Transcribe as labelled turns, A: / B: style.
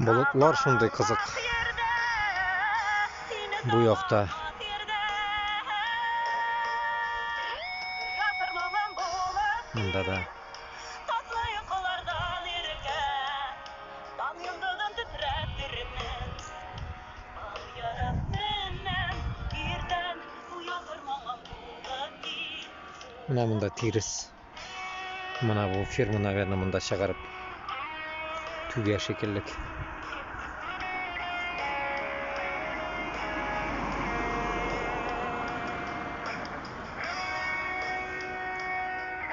A: Болотлар шундай ҡыҙыҡ. Бу яҡта. Мында да. Мына мында тирес. Мына бу фирма, наверное, мында сығарып түгә шикелле.